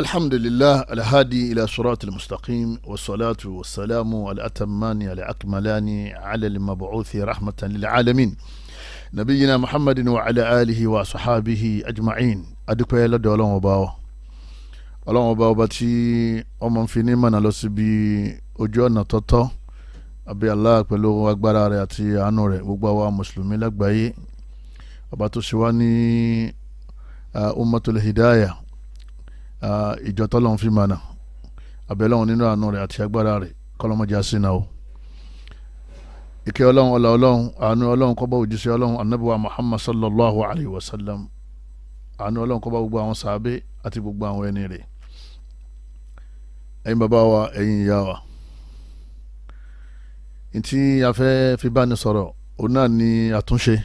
Alhamdulillah alhadi ila sirati almustaqim, wassalatu wassalamu alatamani alakmalani ala almabuthi rahmatan lilalamin, nabiyina Muhammadin wa ala alihi wa sahabihi ajma'in. Adúpẹ́ lọ́dọ̀ Ọlọ́run ọba wa, Ọlọ́run ọba, ọba tí ọmọ ń fi ní mọ̀nà lọ síbi ojú ọ̀nà tọ́tọ́. Àbí Allah pẹ̀lú agbára rẹ̀ àti àánú rẹ̀, gbogbo àwa mùsùlùmí lágbàáyé, ọba tó ṣe wá ní ummatul hidaya, ìjọ tọ́lọ́run fi mọ̀nà, àbẹ̀lọ́run nínú àánú rẹ̀ àti agbára rẹ̀, kọ́lọ́mọdé àsínà o. Ìkẹ́ Ọlọ́run, ọlá Ọlọ́run, àánú Ọlọ́run kó bá òjíṣẹ́ Ọlọ́run Ànábì wa Muhammad sallallahu alayhi wa sallam. Àánú Ọlọ́run kó bá gbogbo àwọn sàábé àti gbogbo àwọn ẹni rẹ̀. Ẹ̀yin bàbá wa, ẹ̀yin ìyá wa, ntí a fẹ́ fi bá ní sọ̀rọ̀, òun náà ni àtúnṣe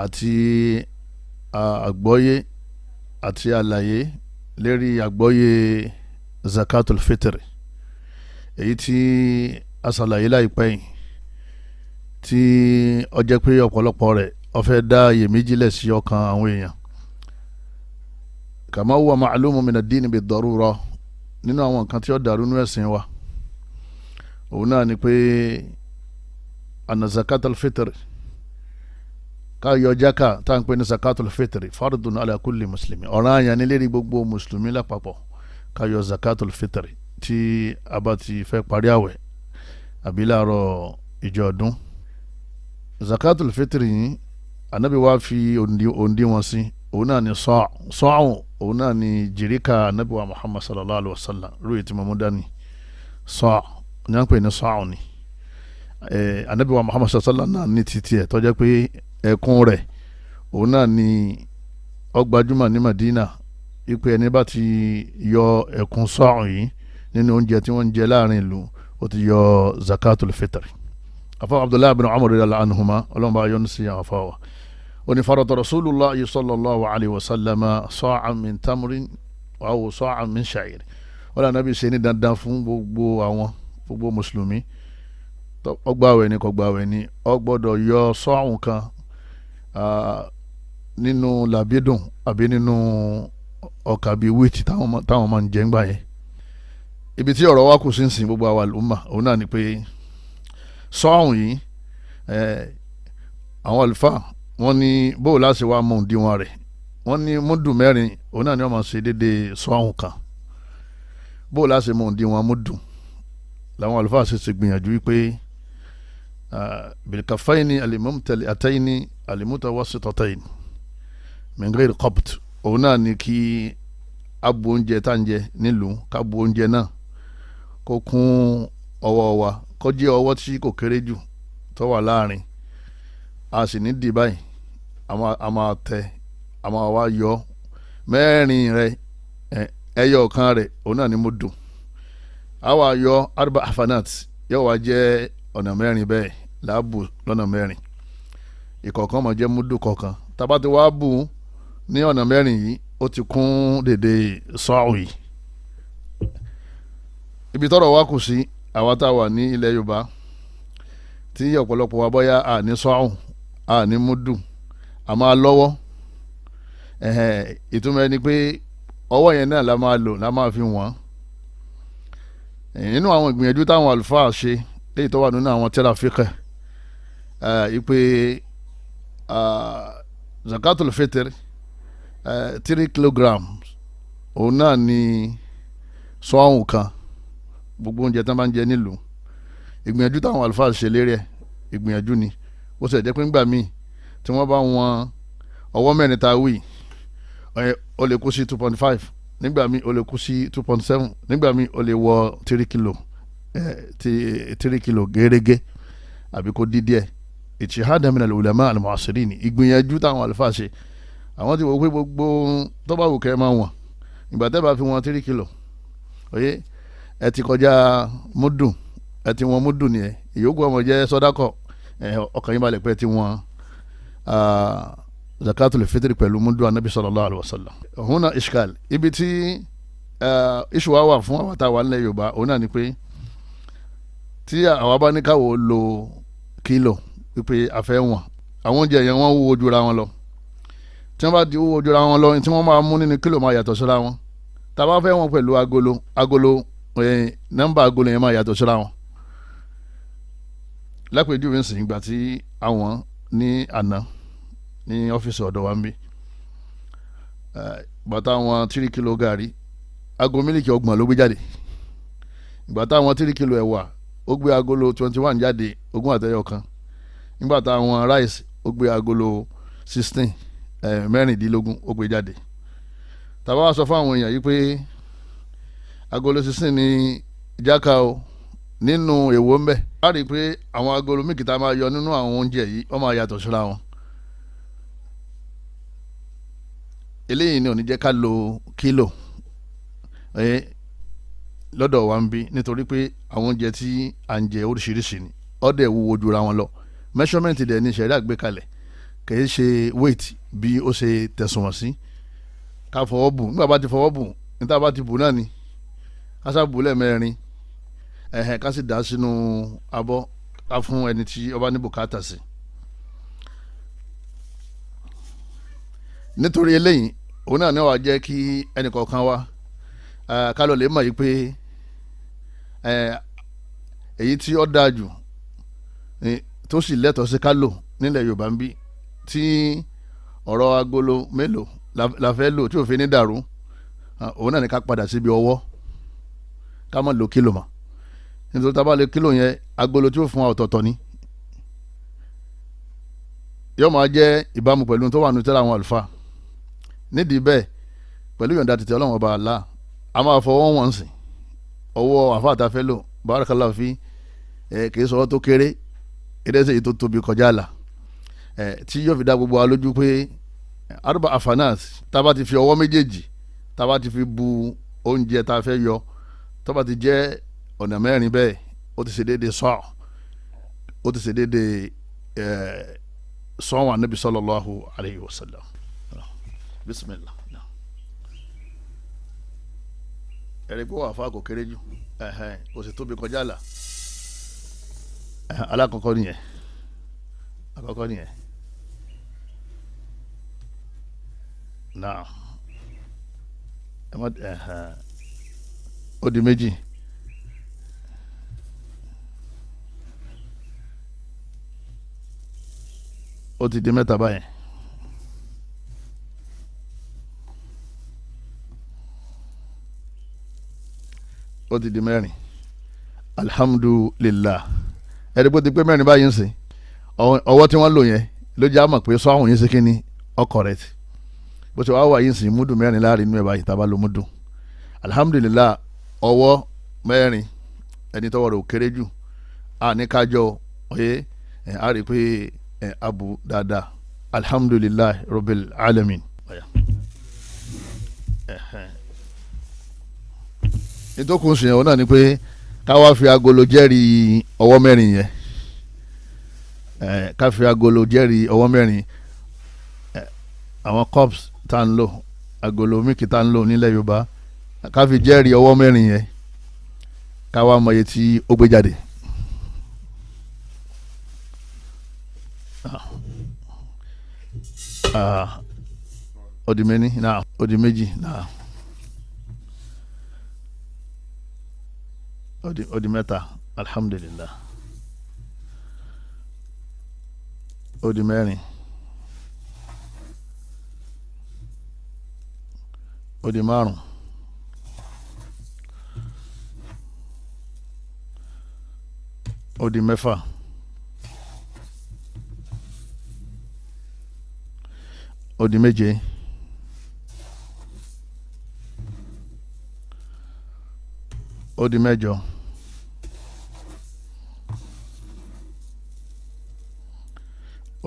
àti àgbọ́yé àti àlàyé lérí àgbọ́yé zakatul fitr, èyí tí a ṣàlàyé láìpẹ́ yìí, tí ó jẹ́ pé ọ̀pọ̀lọpọ̀ rẹ̀ ó fẹ́ dá iyèméjì lẹ̀ sí ọkàn àwọn èèyàn. Kama huwa ma'lumun min ad-din bid-darura, nínú àwọn nǹkan tí ó dàrú nínú ẹ̀sìn wa, òun náà ni pé anna zakatul fitr, ká yọ jáka tá à ń pè ní zakatul fitr, fardun ala kulli mùsùlùmí, ọ̀ràn àyàn ní lérí gbogbo mùsùlùmí lápapọ̀ ká yọ zakatul fitr tí a bá ti fẹ́ parí àwẹ̀ àbí láàárọ̀ ìjọ ọdún. Zakatul fitr yìí, anabi wa fi òǹdíwọ̀n sí, òun náà ni sọ́ọ̀ọ́, òun náà ni jìríkà anabi wa Muhammad sallallahu alayhi wa sallam, rúyè tí mo mú dání sọ́ọ̀ ní à ń pè ní sọ́ọ̀ọ́ ni. Anabi wa Muhammad sallallahu alayhi wa sallam náà ní títí ẹ̀ tó jẹ́ pé ẹ̀kún rẹ̀, òun náà ni ó gbajúmọ̀ ní Madina, ipe ẹni bá ti yọ ẹ̀kún sọ́ọ̀ọ́ yìí nínú oúnjẹ tí wọ́n ń jẹ láàrin ìlú, ó ti yọ zakatul fitr. Afa Abdullahi bin Umar radiyallahu anhuma, Ọlọ́run bá yọ́nú sí àwọn afa wa, ó ní farada Rasulullah sallallahu alayhi wa sallam sa'an min tamrin aw sa'an min sha'ir. Wọ́n lànà bí ṣe ní dandan fún gbogbo àwọn gbogbo mùsùlùmí, ó gbààwẹ̀ ni kò gbààwẹ̀ ni, ó gbọ́dọ̀ yọ sọ́ọ̀hún kan nínú làbídùn àbí nínú ọkà bíi wíìtì táwọn máa ń jẹ ńgbà yẹn. Ibi tí ọ̀rọ̀ wa kù sí ń sìn gbogbo àwa lùmà, òun náà ni pé sọ́ọ̀hún yìí, àwọn àlùfáà wọ́n ní bóò láti wá mọ òdiwọ̀n rẹ̀. Wọ́n ní múdù 4, òun náà ni wọ́n máa ṣe déédéé sọ́ọ̀hún kan. Bóò láti mọ òdiwọ̀n múdù, làwọn àlùfáà ṣe gbìyànjú wípé bilkafaini alimumtali'ataini alimutawassitataini min ghairi qabt, òun náà ni kí abo oúnjẹ tá à ń jẹ nílùú, ká bo oúnjẹ náà kó kún ọwọ́ wa, kó jẹ́ ọwọ́ tí kò kéré jù tó wà láàrin, a sì ní dì báyìí, a máa tẹ, a máa wá yọ 4 rẹ̀, ẹyọ kan rẹ̀, òun náà ni mo dùn, a wá yọ arba afanat, yóò wá jẹ́ ọ̀nà 4 bẹ́ẹ̀ láàbù lọ́nà 4, ìkọ̀ọ̀kan máa jẹ́ múdù kọ̀ọ̀kan. Tá bá ti wá bù ní ọ̀nà 4 yìí, ó ti kún dèdè sọ́ọ̀hún yìí. Ibi tọ́rọ̀ wa kù sí, àwa tá a wà ní ilẹ̀ Yorùbá, tí ọ̀pọ̀lọpọ̀ wa bọ́yá a ní sọ́ọ̀hún, a ní múdù, a máa lọ́wọ́. Ìtumọ̀ ẹni pé ọwọ́ yẹn náà la máa lò, la máa fi wọ́n. Nínú àwọn ìgbìyànjú táwọn àlùfáà ṣe léyìí tó wà nínú àwọn tírà fiqh, ìpè zakatul fitr 3 kilograms, òun náà ni sọ́ọ̀hún kan, gbogbo oúnjẹ tí wọ́n bá ń jẹ nílùú. Ìgbìyànjú táwọn àlùfáà ṣe lérí ẹ̀, ìgbìyànjú ni. Ó sì jẹ́ pé ńgbà míì tí wọ́n bá wọn ọwọ́ 4 tá a wí, ó lè kú sí 2.5, nígbà míì ó lè kú sí 2.7, nígbà míì ó lè wọ 3 kilo, 3 kilo gẹ́rẹ́gẹ́ àbí kó dí díẹ̀. Ijtihad min al-ulama al-mu'asirin, ìgbìyànjú táwọn àlùfáà ṣe. Àwọn ti wò pé gbogbo tó bá wù kẹ́ máa wọ̀n, ìgbà tẹ́ bá fi wọn 3 kilo, oyè ẹ ti kọjá múdù, ẹ ti wọn múdù nìyẹn, ìyókù ọmọ jẹ́ sọ́dákọ̀. Ọkàn yín balẹ̀ pé ẹ ti wọn zakatul fitri pẹ̀lú múdù anabi sallallahu alayhi wa sallam. Huna ishkal, ibi tí iṣu wa wà fún àwọn táwa nílẹ̀ Yorùbá, òun náà ni pé tí àwa bá ní káwọ́ lo kílò wípé a fẹ́ wọ̀n, àwọn oúnjẹ yẹn wọ́n wúwo jura wọn lọ. Tí wọ́n bá di wúwo jura wọn lọ, tí wọ́n máa mú nínú kílò máa yàtọ̀ síra wọn. Tá a bá fẹ́ wọn pẹ̀lú agolo, agolo nọ́mbà agolo yẹn máa yàtọ̀ síra wọn. Lápèjúwe ń sìn ìgbà tí àwọn ní àná ní ọ́fíìsì ọ̀dọ̀ wa ń bí, bàtà àwọn 3 kilo gàrí, aago mílíkì 30 ló gbé jáde. Ìgbà táwọn 3 kilo ẹ̀wà, ó gbé agolo 21 jáde, 21. Nígbà táwọn ráìsì, ó gbé agolo 16, 16 ó gbé jáde. Tàbá wá sọ fún àwọn èèyàn yìí pé agolo 16 ní jáka o nínú èwo ń bẹ, a rí i pé àwọn agolo mílíkì tá a máa yọ nínú àwọn oúnjẹ yìí wọ́n máa yàtọ̀ síra wọn. Eléyìí ni ò ní jẹ́ ká lo kílò lọ́dọ̀ wa ń bí, nítorí pé àwọn oúnjẹ tí à ń jẹ oríṣiríṣi ni, ọ̀dẹ̀ wúwo jura wọn lọ. Measurement dẹ̀ ní sẹ̀rí àgbékalẹ̀, kìí ṣe weight bí ó ṣe tẹ̀sùn wọ̀n sí. Ká fọwọ́ bù, nígbà bá ti fọwọ́ bù, níta bá ti bù náà ni ká sá bù lẹ́ẹ̀mẹ́rin, ẹ̀hẹ̀n, ká sì dà sínú abọ́ ká fún ẹni tí ó bá ní bùkátà sí. Nítorí eléyìí òun náà ní wàá jẹ́ kí ẹnì kọ̀ọ̀kan wa ká lọ lè mọ̀ yìí pé èyí tí ó dáa jù tó sì lẹ́tọ̀ọ́ sí ká lò nílẹ̀ Yorùbá ń bí, tí ọ̀rọ̀ agolo mélòó la fẹ́ lò tí òfin ní dàrú, òun náà ní ká padà síbi ọwọ́, ká má lo kílò mọ́. Nítorí tá a bá lo kílò yẹn, agolo tí ó fún wa ọ̀tọ̀ọ̀tọ̀ ni yóò máa jẹ́ ìbámu pẹ̀lú tó wà nínú tírà àwọn àlùfáà. Nídìí bẹ́ẹ̀, pẹ̀lú ìyọ̀ǹda tètè Ọlọ́run ọba àlá, a máa fọwọ́ wọn sìn ọwọ́ àfáà tá a fẹ́ lò, barakallahu fi, kì í sọwọ́ tó kéré, ẹ̀ẹ́dẹ́sẹ̀ yìí tó tóbi kọjá àlà, tí yóò fi dá gbogbo wa lójú pé arba afanat, tá a bá ti fi ọwọ́ méjèèjì tá a bá ti fi bu oúnjẹ tá a fẹ́ yọ, tó bá ti jẹ́ ọ̀nà mẹ́rin bẹ́ẹ̀, ó ti ṣe déédéé sọ́ọ̀, ó ti ṣe déédéé sọ́ọ̀ Ànábì sallallahu alayhi wa sallam. Bismillah. Ẹ̀rí pé wà fún àkókò kéré jù, kò sì tóbi kọjá àlà. Alákọ̀ọ́kọ́ nìyẹn, àkọ́kọ́ nìyẹn. Náà ó di méjì. Ó ti di mẹ́ta báyẹn. Ó ti di mẹ́rin. Alhamdulillah. Ẹni bó ti pé mẹ́rin báyìí ń sìn, ọwọ́ tí wọ́n lò yẹn ló jẹ́ àmọ̀ pé sọ́hùn yín sí kí ni ọ correct. Bó ti wá wà yín sìn, múdù mẹ́rin láàrin inú ẹ̀ báyìí tá a bá lo múdù. Alhamdulillah, ọwọ́ mẹ́rin, ẹni tọwọ́ rẹ̀ ò kéré jù, a ní kájọ ọ̀yẹ́ a rí i pé abu dáadáa. Alhamdulillah rabbil alamin. Nítòkùn sìn ọ̀ náà ni pé ká wá fi agolo jẹ́rìí ọwọ́ mẹ́rin yẹn, ká fi agolo jẹ́rìí ọwọ́ mẹ́rin, àwọn cups tá ń lò, agolo mílìkì tá ń lò nílẹ̀ Yorùbá, ká fi jẹ́rìí ọwọ́ mẹ́rin yẹn, ká wá mọ iye tí ó gbé jáde. Ó di méní náà, ó di méjì náà, ó di mẹ́ta, alhamdulillah, ó di mẹ́rin, ó di márùn, ó di mẹ́fà, ó di méje, ó di mẹ́jọ,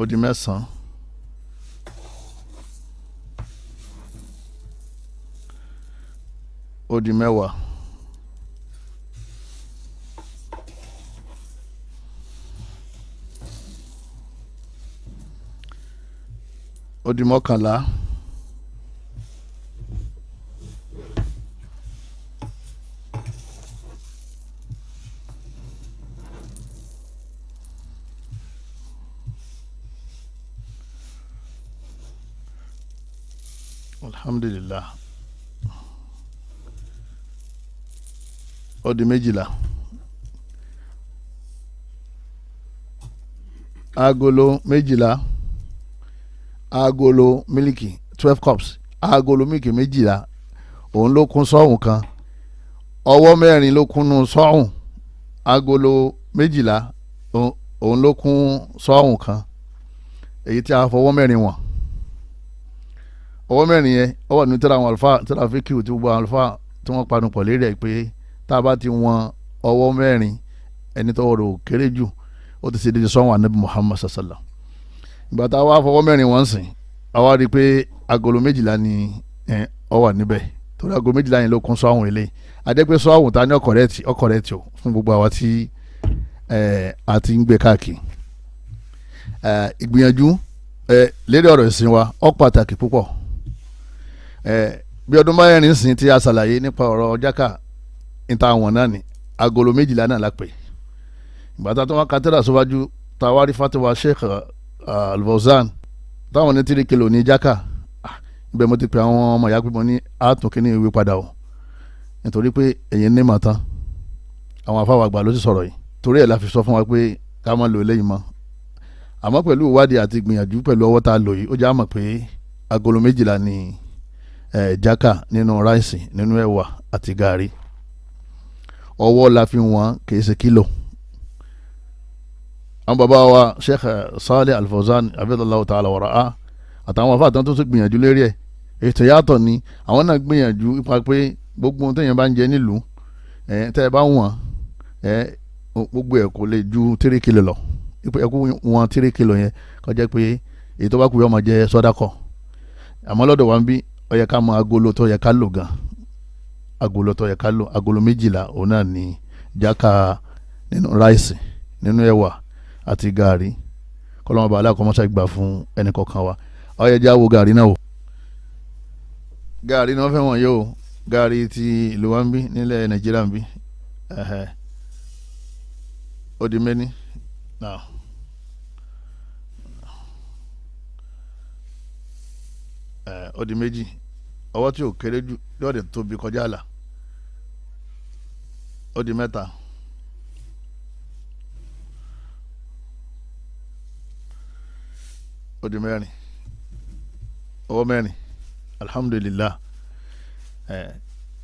ó di mẹ́sàn-án, ó di mẹ́wàá, ó di mọ́kànlá, alhamdulillah. Ó di 12. Agolo 12, agolo mílìkì 12 cups, agolo mílìkì 12 òun ló kún sọ́hùn kan. Ọwọ́ 4 ló kúnnú sọ́hùn. Agolo 12 òun ló kún sọ́hùn kan, èyí tí a fọwọ́ 4 wọ̀n. Ọwọ́ 4 yẹn ó wà ní tírà àwọn àlùfáà, tírà fíkìú tí gbogbo àwọn àlùfáà tí wọ́n panu pọ̀ lérí ẹ̀ pé tá a bá ti wọn ọwọ́ 4, ẹni tọ́wọ́ rẹ̀ ò kéré jù ó ti ṣe déédéé sọ́hùn Ànábì Muhammad sallam. Ìgbà tá a wá fọwọ́ 4 wọ́n sìn, a wá rí i pé agolo 12 ni ó wà níbẹ̀, torí agolo 12 yẹn ló kún sọ́hùn eléyìí. A jẹ́ pé sọ́hùn ta ní ọkọ̀rẹ́tì o fún gbogbo àwa tí a ti ń gbé káàkiri. Ìgbìyànjú lérí ọ̀rọ̀ ìsìn wa ó pàtàkì púpọ̀. Bí ọdún mẹ́rin sìn tí a ṣàlàyé nípa ọ̀rọ̀ jákà níta àwọn náà ni agolo 12 náà la pè. Ìgbà tá a tó wá ka tírà síwájú, tá a wá rí fatiwa Sheikh Al-Fawzan táwọn ní 3 kilo ní jákà. Ibẹ̀ mo ti pè àwọn ọmọ ìyá pé mo ní àtúnkíní ìwé padà o, nítorí pé èyí ní màá tán. Àwọn afáwà àgbà ló ti sọ̀rọ̀ yìí, torí ẹ̀ la fi sọ fún wa pé ká má lo eléyìí mọ́. Àmọ́ pẹ̀lú ìwádìí àti ìgbìyànjú pẹ̀lú ọwọ́ tá a lò yìí, ó jẹ́ àmọ̀ pé agolo 12 ni jákà nínú ráìsì, nínú ẹ̀wà àti gàrí. Ọwọ́ la fi wọ́n, kìí ṣe kílò. Àwọn bàbá wa Sheikh Salih Al-Fawzan abdullahi ta'ala wara'a àtàwọn afáàtàn tó tún gbìyànjú lérí ẹ̀, ètò yàtọ̀ ni àwọn náà gbìyànjú ipa pé gbogbo ohun téèyàn bá ń jẹ nílùú, tẹ́ ẹ bá wọ̀n, gbogbo ẹ̀ kò lè ju 3 kilo lọ. Ẹ kú wọn 3 kilo yẹn kó jẹ́ pé èyí tó bá kú yọ máa jẹ sọ́dákọ̀. Àmọ́ lọ́dọ̀ wa ń bí, ó yẹ ká mọ agolo tó yẹ ká lò gan. Agolo tó yẹ ká lò, agolo 12 òun náà ni jákà nínú ráìsì, nínú ẹ̀wà àti gàrí. Kọ́lọ́mọba aláàkọ́mọ́sá gbà fún ẹnì kọ̀ọ̀kan wa. Ó yẹ já wo gàrí náà o. Gàrí ni wọ́n fẹ́ wọ̀n yìí o. Gàrí ti ìlú wa ń bí nílẹ̀ Nàìjíríà ń bí. Ó di mẹ́ni. Now. Ó di 2. Ọwọ́ tí ò kéré jù yóò dé tóbi kọjá àlà. Ó di 3. Ó di 4. Ọwọ́ 4. Alhamdulillah.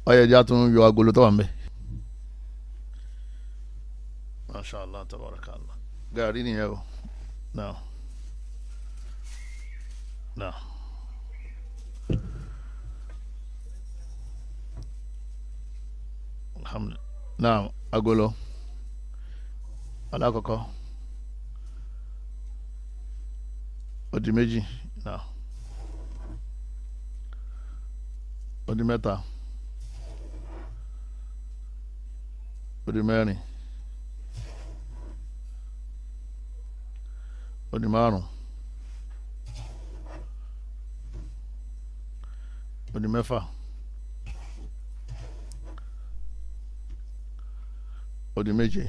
Ó yẹ jẹ́ àtún yọ agolo tó wà ń bẹ̀. Masha Allah, tabarakallah. Gàrí nìyẹn o. Now. Now. Alhamdulillah. Now, agolo alákọ̀ọ́kọ́ ó di 2. Now. Ó di 3. Ó di 4. Ó di 5. Ó di 6. Ó di 7.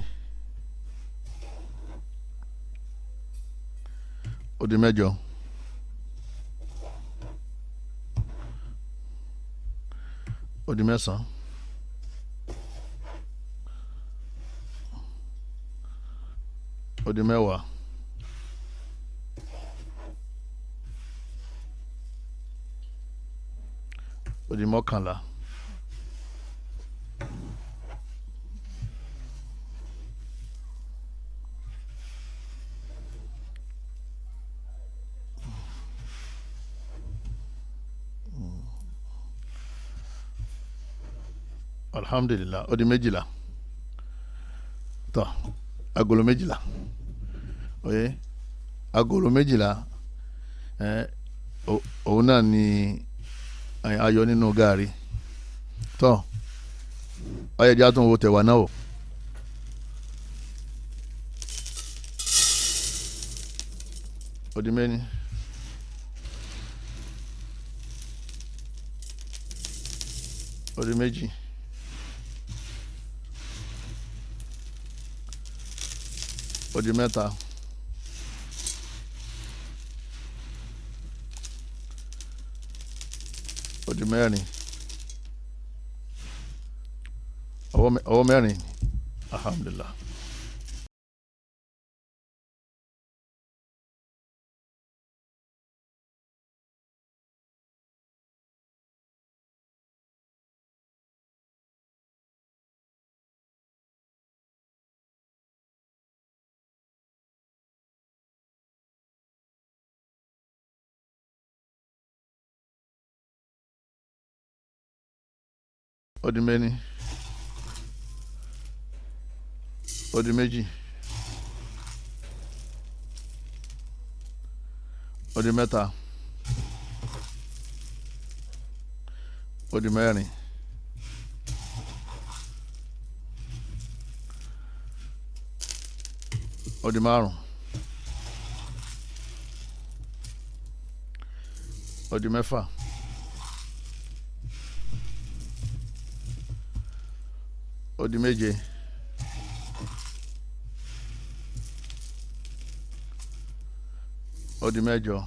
Ó di 8. Ó di 9. Ó di 10. Ó di 11. Alhamdulillah. Ó di 12. Tọ́, agolo 12. Oye, agolo 12, òun náà ni ayọ̀ nínú gàrí. Tọ́, ó yẹ jẹ́ àtúnwò tẹ̀wá náà o. Ó di mẹ́ni. Ó di 2. Ó di 3. Ó di 4. Ọwọ́ mẹ́rin. Alhamdulillah. Ó di méní, ó di méjì, ó di mẹ́ta, ó di mẹ́rin, ó di márùn, ó di mẹ́fà, ó di méje, ó di mẹ́jọ,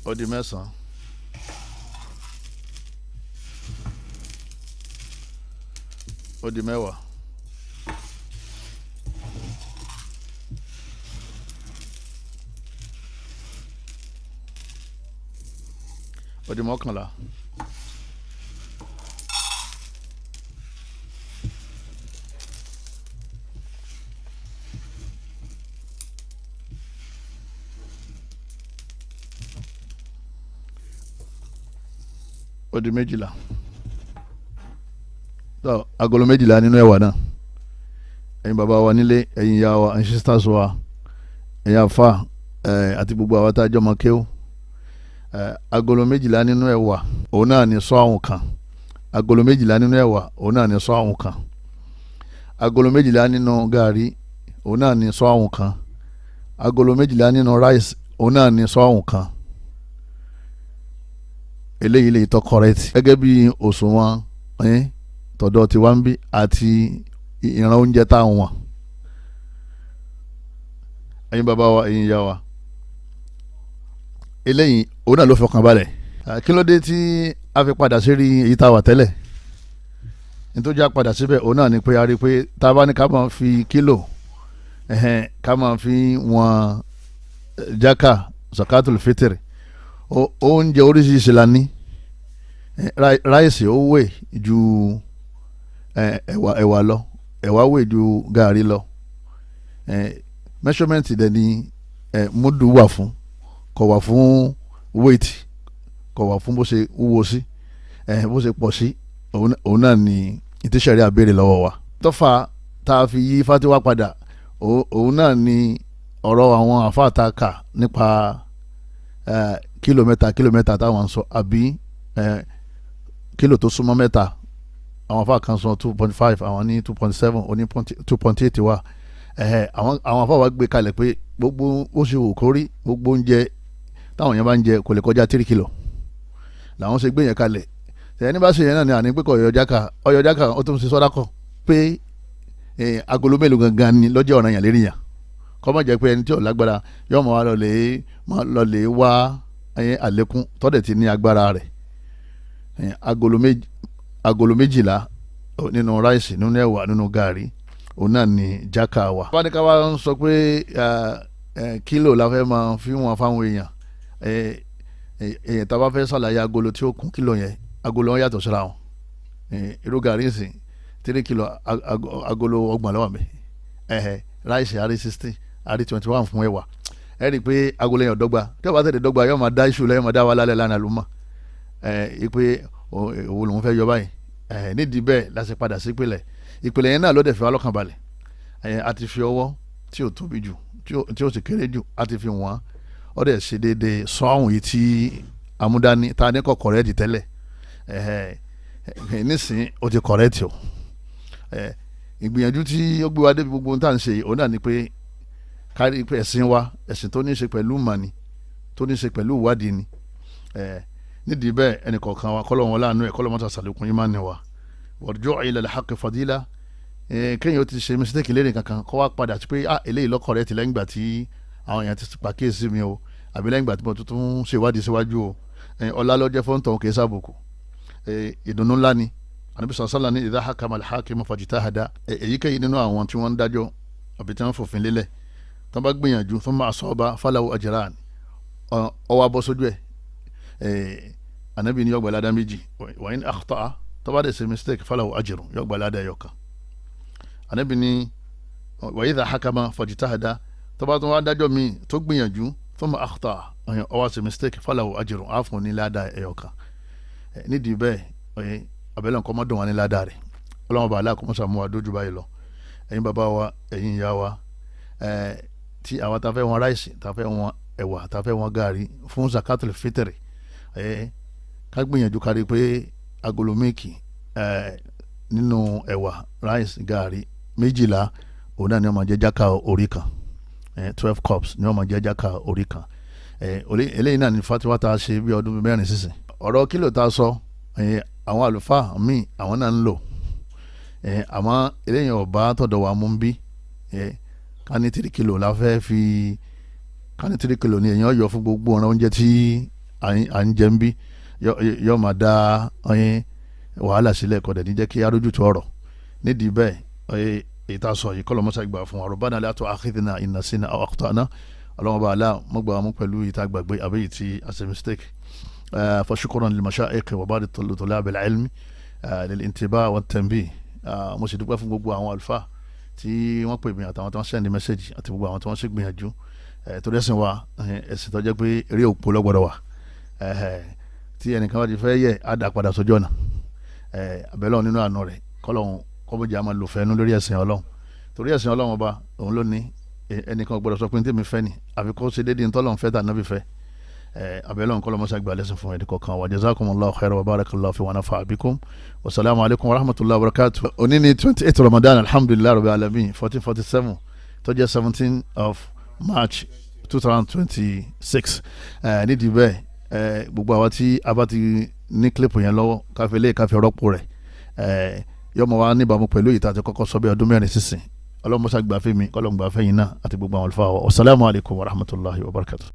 ó di mẹ́sàn-án, ó di mẹ́wàá, ó di mọ́kànlá, ó di méjìlá. Tó agolo méjìlá nínú ẹ̀wà náà. Ẹ̀yin bàbá wa nílé, ẹ̀yin ìyá wa, ẹ̀yin sisters wa, ẹ̀yin àfa, àti gbogbo àwa tá a jọ mọ kéwú. Agolo méjìlá nínú ẹ̀wà òun náà ní sọ́ọ̀hún kan. Agolo méjìlá nínú ẹ̀wà òun náà ní sọ́ọ̀hún kan. Agolo méjìlá nínú gàrí òun náà ní sọ́ọ̀hún kan. Agolo méjìlá nínú ráìsì òun náà ní sọ́ọ̀hún kan. Eléyìí lè tọ́ kọ́rẹ́tì gẹ́gẹ́ bí òṣùwọ̀n tọ̀dọ̀ tí wá ń bí àti ìran oúnjẹ tá à ń wọ̀n. Ẹ̀yin bàbá wa, ẹ̀yin ìyá wa, eléyìí òun náà ló fọkàn balẹ̀. Kí ló dé tí a fi padà sí rí èyí tá a wà tẹ́lẹ̀? Nítorí a padà síbẹ̀ òun náà ni pé a rí i pé tá a bá ní ká máa fi kílò, ká máa fi wọn jákà zakatul fitr, oúnjẹ oríṣiríṣi la ní. Ráìsì ó wè ju ẹ̀wà lọ, ẹ̀wà wè ju gàrí lọ. Measurement dẹ̀ ni múdù wà fún, kò wà fún weight, kò wà fún bó ṣe wúwo sí, bó ṣe pọ̀ sí. Òun náà ni ìtísẹ̀rí àbèrè lọ́wọ́ wa. Tọ́fà tá a fi yí fatiwa padà, òun náà ni ọ̀rọ̀ àwọn àfáà tá a kà nípa kílò mẹ́ta kílò mẹ́ta táwọn ń sọ, àbí kílò tó súnmọ́ mẹ́ta. Àwọn àfáà kan sọ 2.5, àwọn ní 2.7, oní 2.8 wà. Àwọn àfáà wa gbé kalẹ̀ pé gbogbo ó ṣe wò kórí, gbogbo oúnjẹ táwọn yẹn bá ń jẹ kò lè kọjá 3 kilo. Làwọn ṣe gbé yẹn kalẹ̀. Ẹni bá ṣe yẹn náà ni àní pé kò ọyọ jáka, ọyọ jáka ó tún ṣe sọ́dá kọ pé agolo mélòó gangan ni lọ́jọ́ ọ̀ràn yàn lérí yàn. Kọ́ mọ̀ jẹ́ pé ẹni tí ò lágbára yóò mọ̀ wá lọ lè wá àlékún tọ́dẹ̀ ti ní agbára rẹ̀. Agolo méjìlá nínú ráìsì, nínú ẹ̀wà, nínú gàrí, òun náà ni jáka wa. Báníkà wa ń sọ pé kílò la fẹ́ máa fi wọn fáwọn èèyàn. Èèyàn tá a bá fẹ́ ṣàlàyé agolo tí ó kún kílò yẹn, agolo wọn yàtọ̀ síra wọn. Irú gàrí ìsìn 3 kilo agolo 30 ló wà ńbẹ̀. Ráìsì àrí 16, àrí 21 fún ẹ̀wà. Ẹ rí i pé agolo yẹn ò dọ́gba. Tí ó bá tẹ̀lé dọ́gba, yóò máa dá iṣu lẹ́yìn, máa dá wa lálẹ́ lánàá ló mọ̀. Pé òun lòún fẹ́ yọ báyìí. Nídìí bẹ́ẹ̀ la ṣe padà sí ìpìlẹ̀. Ìpìlẹ̀ yẹn náà ló dẹ̀ fi wá lọ́kàn balẹ̀. A ti fi ọwọ́ tí ò tóbi jù, tí ò sì kéré jù, a ti fi wọ́n. Ó dẹ̀ ṣe déédéé sọ́ọ̀hún yìí tí amúdání ta ní kò kọ̀rẹ́ẹ̀tì tẹ́lẹ̀. Nísìnyí ó ti kọ̀rẹ́ẹ̀tì o. Ìgbìyànjú tí ó gbé wa débi gbogbo ohun tá à ń ṣe yìí, òun náà ni pé kárí pé ẹ̀sìn wa, ẹ̀sìn tó ní í ṣe pẹ̀lú ìmọ̀ ni, tó ní í ṣe pẹ̀lú ìwádìí ni. Nídìí bẹ́ẹ̀ ẹnì kọ̀ọ̀kan wa kọ́lọ́ wọn láàánú ẹ̀, kọ́lọ́ mọ́tà sàlékún ìmánì wa. Warju' ila al-haqqi fadila. Kéèyàn ó ti ṣe mistake léèrè kankan kó wá padà sí pé eléyìí lọ́kọ̀ rẹ̀ ti lẹ́yìn ìgbà tí àwọn èèyàn ti pàkíyèsí mi o, àbí lẹ́yìn ìgbà tí mo tuntun ṣe ìwádìí síwájú o. Ọlá ló jẹ́ fóńtọ̀, kì í sábùkù, ìdùnnú ńlá ni. Ànábì sàlá ní idha hakama al-hakimu fajtahada, èyíkéyìí nínú àwọn tí wọ́n ń dájọ́ àbí tí wọ́n fòfin lélẹ̀, tí wọ́n bá gbìyànjú, thumma asaba falahu ajran, ọwọ́ abọ́ sójú ẹ̀, Ànábì ní yó gba ládàá 2. Wa in akhta'a, tó bá dẹ̀ ṣe mistake, falahu ajrun, yó gba ládàá 1. Ànábì ní wa idha hakama fajtahada, tó bá tún wá dájọ́ míì tó gbìyànjú, thumma akhta'a, ó wá ṣe mistake, falahu ajrun, á fún ní ládàá 1. Nídìí bẹ́ẹ̀, abẹ́lẹ̀ nǹkan mọ́dún wa ní ládàá rẹ̀. Ọlọ́run bá aláàkó mọ́sàmú wa dójú báyìí lọ. Ẹ̀yin bàbá wa, ẹ̀yin ìyá wa, tí àwa ta fẹ́ wọn ráìsì, ta fẹ́ wọn ẹ̀wà, ta fẹ́ wọn gàrí fún zakatul fitri, ká gbìyànjú kárí pé agolo míìkì nínú ẹ̀wà, ráìsì, gàrí 12, òun náà ni wọ́n máa jẹ́ jáka orí kan. 12 cups ni wọ́n máa jẹ́ jáka orí kan. Eléyìí náà ni fatiwa ta ṣe bí ọdún 4 sísìn. Ọ̀rọ̀ kílò ta sọ, àwọn àlùfáà míì àwọn náà ń lò, àmọ́ eléyìí ọba tọ̀dọ̀ wa mú bí ká ní 3 kilo la fẹ́ fi, ká ní 3 kilo ni èèyàn yọ fún gbogbo ọ̀ràn oúnjẹ tí à ń jẹ ń bí, yọ máa dá wàhálà sílẹ̀, kọ̀dẹ̀ ní jẹ́ kí arójútu ọ̀rọ̀. Nídìí bẹ́ẹ̀, èyí tá a sọ yìí, kọ́lọ̀ mọ́sá gbà fún wa. Rabbana la tu'akhidhna in nasina aw akhta'na. Ọlọ́wọ́n bá aláà mọ́gbà mú pẹ̀lú ìta gbàgbé àbí èyí tí a ṣe mistake. Fa shukran lil mashayikh wa ba'd tulab al-ilm lil intibah wa tanbih. Mo sì dúpẹ́ fún gbogbo àwọn àlùfáà tí wọ́n pè mí, àtàwọn tí wọ́n send message, àti gbogbo àwọn tí wọ́n ṣe gbìyànjú. Torí ẹ̀sìn wa, ẹ̀sìn tó jẹ́ pé eré òpó lọ́gbọ́dọ̀ wà, tí ẹnìkan bá ti fẹ́ yẹ, á dà padà sójú ọ̀nà. Àbẹ̀lọ́ nínú àánú rẹ̀, kọ́lọ́hún kọ́mọ́jà máa lò fẹ́nu lórí ẹ̀sìn Ọlọ́run, torí ẹ̀sìn Ọlọ́run ọba òun ló ní ẹnìkan gbọ́dọ̀ sọ pé tèmi fẹ́ ni, àfi kó ṣe déédéé ntọ́lọ́run fẹ́ tà nábì fẹ́. Àbẹ̀lọ́ nǹkan lọ́mọ́sá gbà lẹ́sìn fún ẹnì kọ̀ọ̀kan wa. Jazakumullahu khairan wa barakallahu fi wa nafa'a bikum wa salaamu alaykum wa rahmatulahi wa barakatuh. Òní ní 28 Ramadan, alhamdulilayi rabbil alamin, 1447, tó jẹ́ 17 of March 2026. Nídìí bẹ́ẹ̀, gbogbo àwa tí a bá ti ní clip yẹn lọ́wọ́, káfí lé káfí rọ́pò rẹ̀, yọmọ wa níbàámu pẹ̀lú ìta àti kọ́kọ́ sọ bí ọdún 4 sísìn. Ọlọ́mọṣà gbà fún mi, kọ́lọ́mùgbà fẹ́yìn náà àti gbogbo àwọn àlùfáà wa. Wasalaamu alaykum wa rahmatulahi wa barakatuh.